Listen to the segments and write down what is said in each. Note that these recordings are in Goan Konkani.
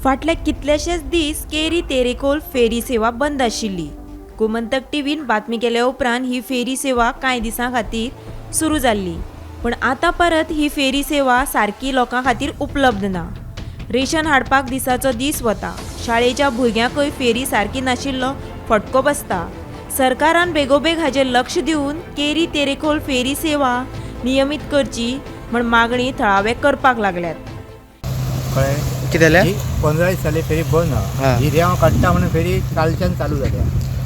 फाटले कितलेशेच दीस केरी तेरेखोल फेरी सेवा बंद आशिल्ली. गोमंतक टीव्हीन बातमी केल्या उपरांत ही फेरी सेवा कांय दिसां खातीर सुरू जाल्ली, पूण आतां परत ही फेरी सेवा सारकी लोकां खातीर उपलब्ध ना. रेशन हाडपाक दिसाचो दीस वता. शाळेच्या भुरग्यांकय फेरी सारकी नाशिल्लो फटको बसता. सरकारान बेगोबेग हाजेर लक्ष दिवन केरी तेरेखोल फेरी सेवा नियमीत करची म्हण मागणी थळावे करपाक लागल्यात. कळ्ळें? कितें जालें? ही 15 दीस जाली फेरी बंद हा. आहा. ही रेंव काडटा म्हणून फेरी कालच्यान चालू जाल्या.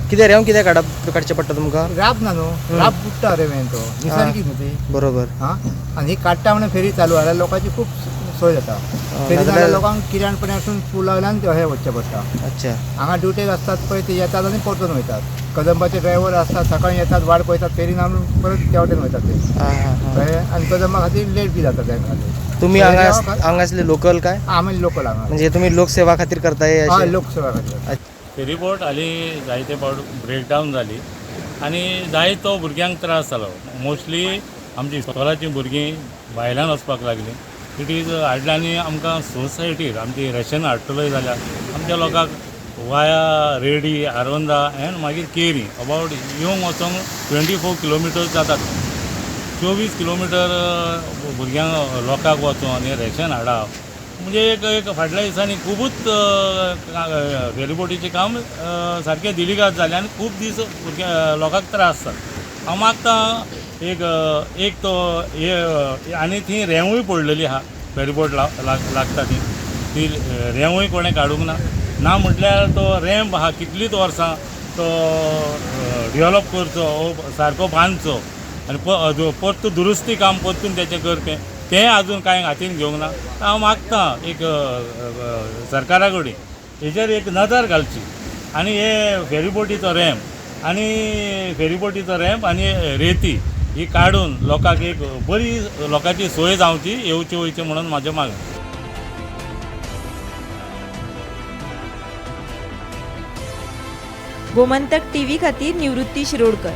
कितें रेंव कितें काडप काडचें पडटा तुमकां? राब ना न्हू, राब बुडटा रेंवेन, तो निसर्गीक न्हू ती. बरोबर. हा, आनी ही काडटा म्हणून फेरी चालू जाल्यार लोकांची खूब सोय जाता. फेरी नाजाल्यार- जाल्यार लोकांक किराणपणासून पुलावयल्यान अशें वचचें पडटा. अच्छा. हांगा ड्युटेक आसतात पळय, ते येतात आनी परतून वयतात. कदंबाचे ड्रायव्हर आसतात, सकाळी येतात, वाट पळयतात फेरी ना म्हणून, परत त्या वटेन वयतात ते. आं हां हां. कळ्ळें? आनी कदंबा खातीर लेट बी जाता तेंकां ते. तुमी फेरी हांगा हांगा आसले लोकल काय? आमी लोकल हांगा. म्हणजे तुमी लोकसेवा खातीर करता हे हय, अशें? लोकसेवा खातीर. फेरीबोट हाली जायते फावट ब्रेकडावन जाली आनी जायतो भुरग्यांक त्रास जालो. मोस्टली आमची इस्कोलाचीं भुरगीं भायल्यान वचपाक लागलीं. It is हाडलें आनी आमकां सोसायटीर आमची रेशन हाडटलोय जाल्यार आमच्या लोकांक वाया रेडी आरोंदा एंड मागीर केरी अबावट येवंक वचोंक 24 किलोमिटर्स जातात. 24 किलोमिटर भुरग्यांक लोकांक वचोन हें रेशन हाडप म्हणजे एक एक फाटल्या दिसांनी खुबूच फेरीबोटीचें काम सारकें दिलिगाद जालें आनी खूब दीस भुरग्यां लोकांक त्रास जाता. हांव मागता एक एक तो हे आनी ती रेंवूय पडलेली आहा. फेरीबोट लागता ती ती रेंवूय कोणें काडूंक ना. ना म्हटल्यार तो रॅम्प आहा, कितलींच वर्सां तो डेवलप करचो, सारको बांदचो आनी परतून दुरुस्ती काम परतून तेचें करचें, तें आजून कांय हातीन घेवंक ना. हांव मागता एक सरकारा कडेन हेचेर एक नदर घालची आनी हे फेरीबोटीचो रॅम्प आनी फेरीबोटीचो रॅम्प आनी रेती ही काडून लोकांक एक बरी लोकांची सोय जावची, येवची वयची म्हणून म्हाजें मागणें. गोमंतक टीव्ही खातीर निवृत्ती शिरोडकर.